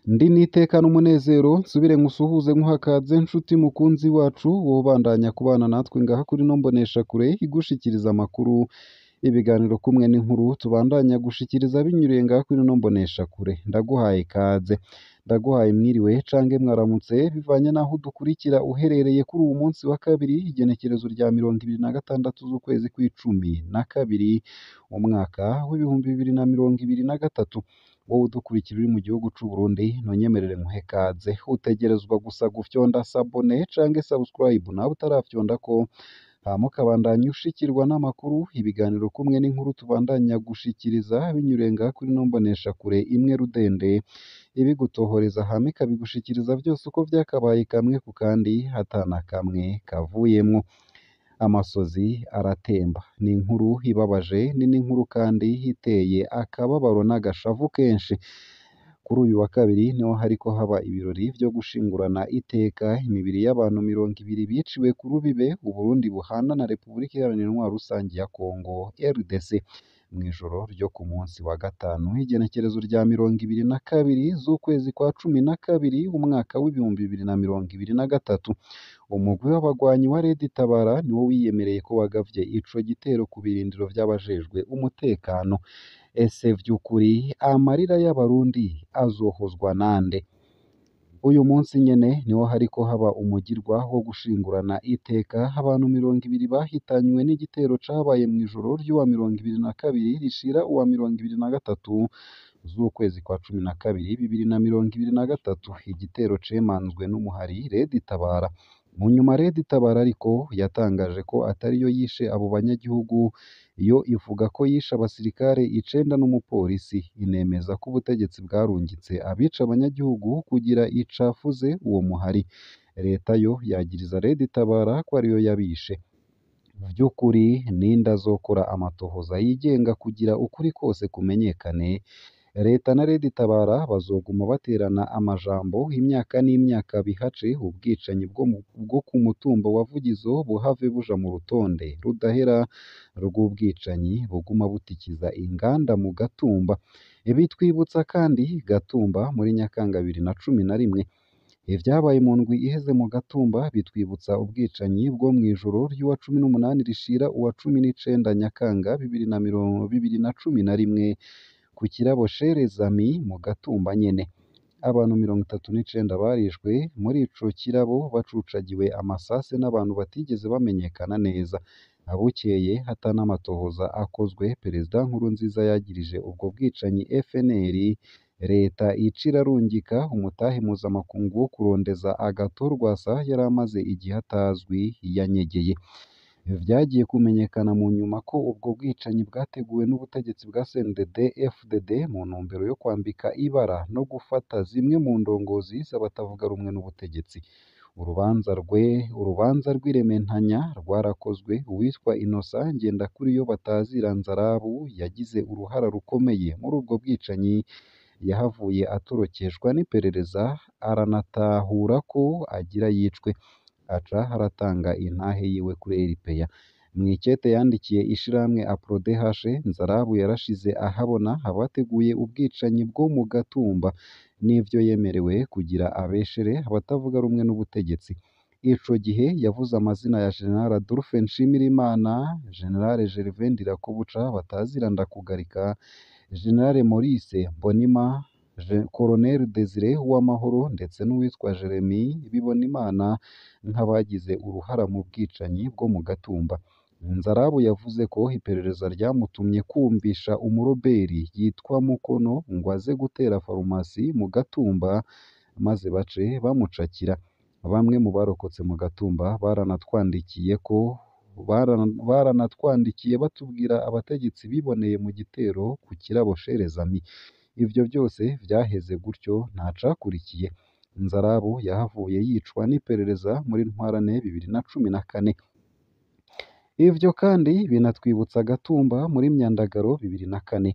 Ndi n'iteka n'umunezero nsubire nkusuhuze nkuhakaze nshuti mukunzi wacu wobandanya kubana natwe ngaha kuri ino mboneshakure igushikiriza amakuru, ibiganiro kumwe n'inkuru tubandanya gushikiriza binyuriye ngaha kuri ino mboneshakure. Ndaguhaye ikaze, ndaguhaye mwiriwe cange mwaramutse bivanye n'aho udukurikira uherereye kuri uwu munsi wa kabiri igenekerezo rya 26 z'ukwezi kw'icumi na kabiri umwaka w'2023. Wowe udukurikira uri mu gihugu c'u Burundi nonyemerere nkuhe kaze, utegerezwa gusa gufyonda sabone cange subscribe nawe utarafyondako, hama ukabandanya ushikirwa n'amakuru, ibiganiro kumwe n'inkuru tubandanya gushikiriza binyuriye ngaha kuri ino mboneshakure imwe rudende ibigutohoreza hama ikabigushikiriza vyose uko vyakabaye kamwe ku kandi ata na kamwe kavuyemwo. Amasozi aratemba, ni inkuru ibabaje, ni n'inkuru kandi iteye akababaro n'agashavu kenshi. Kuri uyu wa kabiri niho hariko haba ibirori vyo gushingurana iteka imibiri y'abantu 20 biciwe ku rubibe Uburundi buhana na Repubulika Iharanira Intwaro Rusangi ya Kongo RDC mw'ijoro ryo ku munsi wa gatanu igenekerezo rya 22 z'ukwezi kwa cumi na kabiri umwaka w'2023. Umugwi w'abagwanyi wa Red Tabara niwo wiyemereye ko wagavye ico gitero ku birindiro vy'abajejwe umutekano. Ese vy'ukuri amarira y'Abarundi azohozwa nande? Uyu munsi nyene niho hariko haba umugirwa wo gushingurana iteka abantu 20 bahitanywe n'igitero cabaye mw'ijoro ry'uwa 22 rishira uwa 23 z'ukwezi kwa cumi na kabiri 2023. Igitero cemanzwe n'umuhari Red Tabara. Mu nyuma Red Tabara ariko yatangaje ko atariyo yishe abo banyagihugu, yo ivuga ko yishe abasirikare 9 n'umupolisi, inemeza ko ubutegetsi bwarungitse abica abanyagihugu kugira icafuze uwo muhari. Leta yo yagiriza Red Tabara ko ariyo yabishe. Vy'ukuri ninde azokora amatohoza yigenga kugira ukuri kose kumenyekane? Leta na Red Tabara bazoguma baterana amajambo imyaka n'imyaka bihace ubwicanyi bwo ku mutumba wa Vugizo buhave buja mu rutonde rudahera rw'ubwicanyi buguma butikiza inganda mu Gatumba. Bitwibutsa kandi Gatumba muri Nyakanga 2011. Ivyabaye mu ndwi iheze mu Gatumba bitwibutsa ubwicanyi bwo mw'ijoro ry'uwa 18 rishira uwa 19 Nyakanga 2011 ku kirabo Sherezami mu Gatumba nyene. Abantu 39 barishwe muri ico kirabo bacucagiwe amasase n'abantu batigeze bamenyekana neza. Bukeye ata n'amatohoza akozwe, Perezida Nkurunziza yagirije ubwo bwicanyi FNL, leta ica irarungika umutahe mpuzamakungu wo kurondeza Agathon Rwasa yari amaze igihe atazwi yanyegeye. Vyagiye kumenyekana mu nyuma ko ubwo bwicanyi bwateguwe n'ubutegetsi bwa CNDD FDD mu ntumbero yo kwambika ibara no gufata zimwe mu ndongozi z'abatavuga rumwe n'ubutegetsi. Urubanza rw'irementanya rwarakozwe, uwitwa Innocent Ngendakuriyo Batazira Nzarabu yagize uruhara rukomeye muri ubwo bwicanyi, yahavuye atorokeshwa n'iperereza aranatahura ko agira yicwe, aca aratanga intahe yiwe kuri RPA. Mw'ikete yandikiye ishirahamwe APRODH, Nzarabu yarashize ahabona abateguye ubwicanyi bwo mu Gatumba n'ivyo yemerewe kugira abeshere abatavuga rumwe n'ubutegetsi. Ico gihe yavuze amazina ya General Adolphe Nshimirimana, General Gervais Ndirakobuca Batazira Ndakugarika, General Maurice Mbonimpa, Colonel Desire Uwamahoro ndetse n'uwitwa Jeremie Bibonimana nk'abagize uruhara mu bwicanyi bwo mu Gatumba. Nzarabu yavuze ko iperereza ryamutumye kumvisha umuroberi yitwa Mukono ngo aze gutera farumasi mu Gatumba maze bace bamucakira. Bamwe mu barokotse mu Gatumba baranatwandikiye batubwira abategetsi biboneye mu gitero ku kirabo Sherezami. Ivyo vyose vyaheze gutyo ntacakurikiye. Nzarabu yahavuye yicwa n'iperereza muri Ntwarante 2014. Ivyo kandi binatwibutsa Gatumba muri Myandagaro 2004.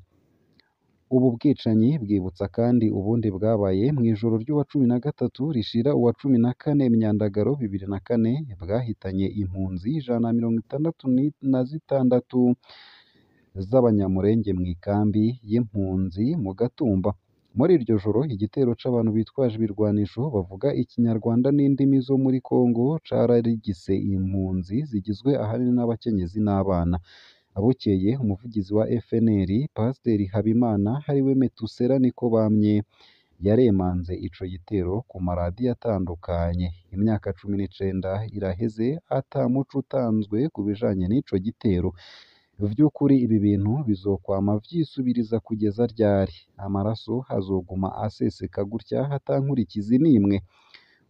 Ubu bwicanyi bwibutsa kandi ubundi bwabaye mw'ijoro ry'uwa 13 rishira uwa 14 Myandagaro 2004 bwahitanye impunzi 166 z'Abanyamulenge mw'ikambi y'impunzi mu Gatumba. Muri iryo joro igitero c'abantu bitwaje ibirwanisho bavuga ikinyarwanda n'indimi zo muri Congo cararigise impunzi zigizwe ahanini n'abakenyezi n'abana. Bukeye umuvugizi wa FNL Pasiteri Habimana ariwe Metusela Nikobamye yaremanze ico gitero ku maradiyo atandukanye. Imyaka 19 iraheze ata muco utanzwe ku bijanye n'ico gitero. Vy'ukuri ibi bintu bizokwama vyisubiriza kugeza ryari? Amaraso azoguma aseseka gutya ata nkurikizi n'imwe?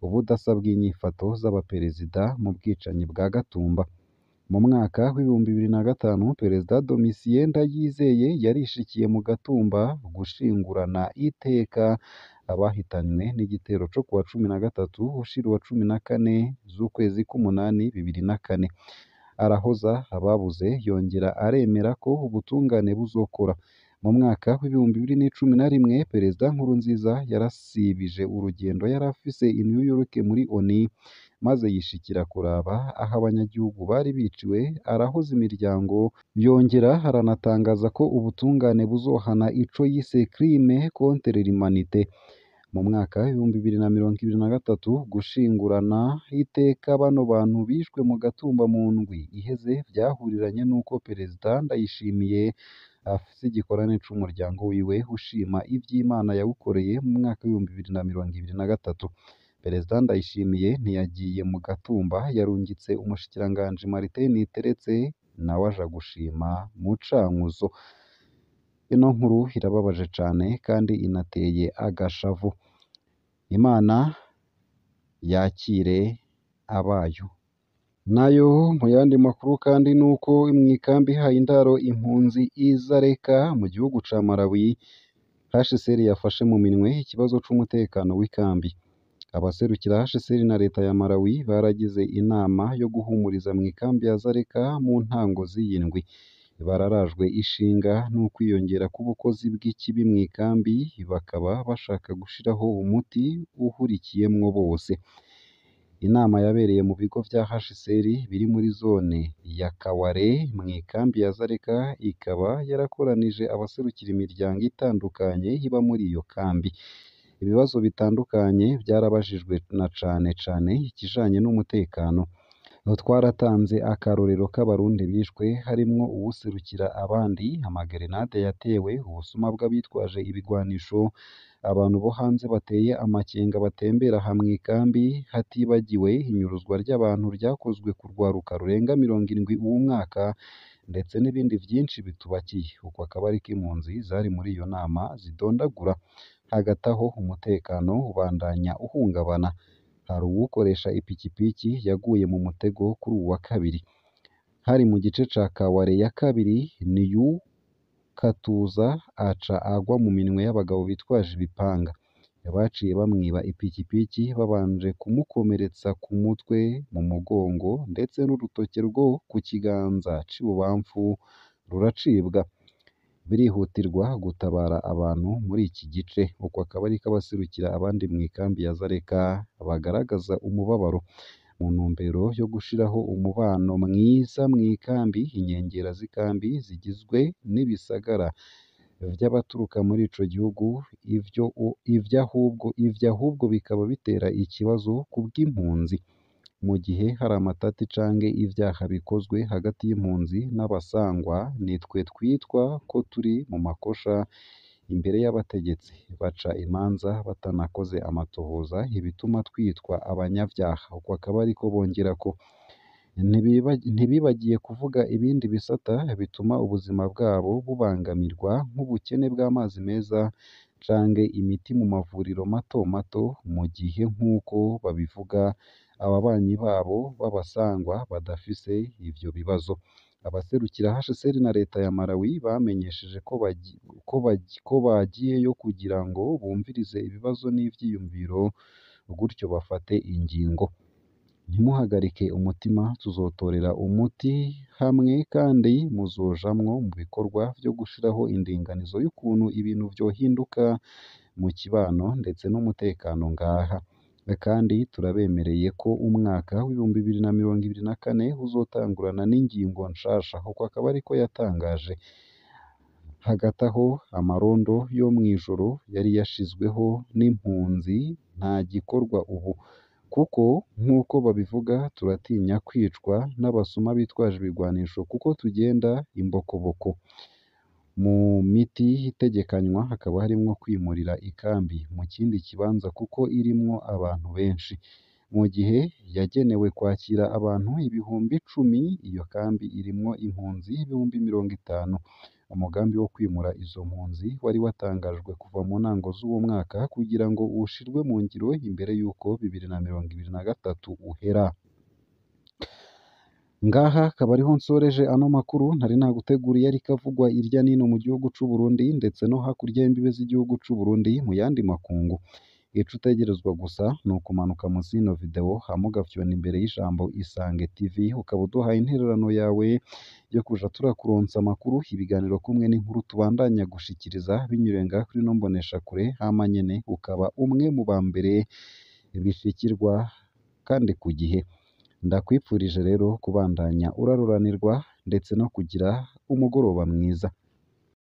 Ubudasa bw'inyifato z'abaperezida mu bwicanyi bwa Gatumba. Mu mwaka w'2005 Perezida Domitien Ndayizeye yarishikiye mu Gatumba gushingurana iteka abahitanywe n'igitero co kuwa 13 ushira uwa 14 z'ukwezi k'umunani 2004. Arahoza ababuze yongera aremera ko ubutungane buzokora. Mu mwaka w'2011 Perezida Nkurunziza yarasibije urugendo yari afise i New York muri ONU maze yishikira kuraba aho abanyagihugu bari biciwe, arahoza imiryango, yongera aranatangaza ko ubutungane buzohana ico yise crime contre l'humanité. Mu mwaka w'2023 gushingurana iteka bano bantu bishwe mu Gatumba mu ndwi iheze vyahuriranye n'uko Perezida Ndayishimiye afise igikorane c'umuryango wiwe ushima ivy'Imana yawukoreye mu mwaka w'2023. Perezida Ndayishimiye ntiyagiye mu Gatumba, yarungitse umushikiranganji Martin Niteretse nawe aja gushima mu Cankuzo. Ino nkuru irababaje cane kandi inateye agashavu. Imana yakire abayo. Nayo mu yandi makuru kandi nuko mw'ikambi ihaye indaro impunzi Izareka mu gihugu ca Malawi, HCR yafashe mu minwe ikibazo c'umutekano w'ikambi. Abaserukira HCR na leta ya Malawi baragize inama yo guhumuriza mw'ikambi ya Zareka mu ntango z'iyi ndwi. Bararajwe ishinga n'ukwiyongera k'ubukozi bw'ikibi mw'ikambi, bakaba bashaka gushiraho umuti uhurikiyemwo bose. Inama yabereye mu bigo vya HCR biri muri zone ya Kaware mw'ikambi ya Zareka, ikaba yarakoranije abaserukira imiryango itandukanye iba muri iyo kambi. Ibibazo bitandukanye vyarabajijwe na cane cane ikijanye n'umutekano. Twaratanze akarorero k'abarundi bishwe harimwo uwuserukira abandi, amagerenade yatewe, ubusuma bw'abitwaje ibigwanisho, abantu bo hanze bateye amakenga batembera aha mw'ikambi, hatibagiwe inyuruzwa ry'abantu ryakozwe ku rwaruka rurenga 70 uwu mwaka, ndetse n'ibindi vyinshi bitubakiye. Uko akaba ariko impunzi zari muri iyo nama zidondagura. Hagati aho umutekano ubandanya uhungabana. Hari uwukoresha ipikipiki yaguye mu mutego kuri uwu wa kabiri. Hari mu gice ca Kaware ya kabiri New Katuza aca agwa mu minwe y'abagabo bitwaje ibipanga. Baciye bamwiba ipikipiki babanje kumukomeretsa ku mutwe, mu mugongo ndetse n'urutoke rwo ku kiganza c'ibubamfu ruracibwa. Birihutirwa gutabara abantu muri iki gice. Uko akaba ariko abaserukira abandi mw'ikambi ya Zareka bagaragaza umubabaro. Mu ntumbero yo gushiraho umubano mwiza mw'ikambi, inkengera z'ikambi zigizwe n'ibisagara vy'abaturuka muri ico gihugu, ivyo ahubwo bikaba bitera ikibazo kubw'impunzi. Mu gihe hari amatati canke ivyaha bikozwe hagati y'impunzi n'abasangwa, nitwe twitwa ko turi mu makosha imbere y'abategetsi, baca imanza batanakoze amatohoza, ibituma twitwa abanyavyaha. Uko akaba ariko bongerako. Ntibibagiye kuvuga ibindi bisata bituma ubuzima bwabo bubangamirwa nk'ubukene bw'amazi meza canke imiti mu mavuriro mato mato, mu gihe nk'uko babivuga ababanyi babo b'abasangwa badafise ivyo bibazo. Abaserukira HCR na leta ya Malawi bamenyesheje ko bagiyeyo kugira ngo bumvirize ibibazo n'ivyiyumviro, gutyo bafate ingingo. Ntimuhagarike umutima, tuzotorera umuti hamwe kandi muzojamwo mu bikorwa vyo gushiraho indinganizo y'ukuntu ibintu vyohinduka mu kibano ndetse n'umutekano ngaha. Kandi turabemereye ko umwaka w'2024 uzotangurana n'ingingo nshasha. Uko akaba ariko yatangaje. Hagati aho amarondo yo mw'ijoro yari yashizweho n'impunzi nta gikorwa ubu, kuko nk'uko babivuga turatinya kwicwa n'abasuma bitwaje ibigwanisho kuko tugenda imbokoboko. Mu miti itegekanywa hakaba harimwo kwimurira ikambi mu kindi kibanza kuko irimwo abantu benshi. Mu gihe yagenewe kwakira abantu 10,000, iyo kambi irimwo impunzi 50,000. Umugambi wo kwimura izo mpunzi wari watangajwe kuva mu ntango z'uwo mwaka kugira ngo ushirwe mu ngiro imbere y'uko 2023 uhera. Ngaha akaba ariho nsoreje ano makuru ntari naguteguriye ariko avugwa irya nino mu gihugu c'u Burundi ndetse no hakurya y'imbibe z'igihugu c'u Burundi mu yandi makungu. Ico utegerezwa gusa ni ukumanuka munsi y'ino video hama ugafyona imbere y'ijambo Isange TV, ukaba uduhaye intererano yawe yo kuja turakuronsa amakuru, ibiganiro kumwe n'inkuru tubandanya gushikiriza binyuriye ngaha kuri ino mboneshakure, hama nyene ukaba umwe mu ba mbere bishikirwa kandi ku gihe. Ndakwipfurije rero kubandanya uraruranirwa ndetse no kugira umugoroba mwiza.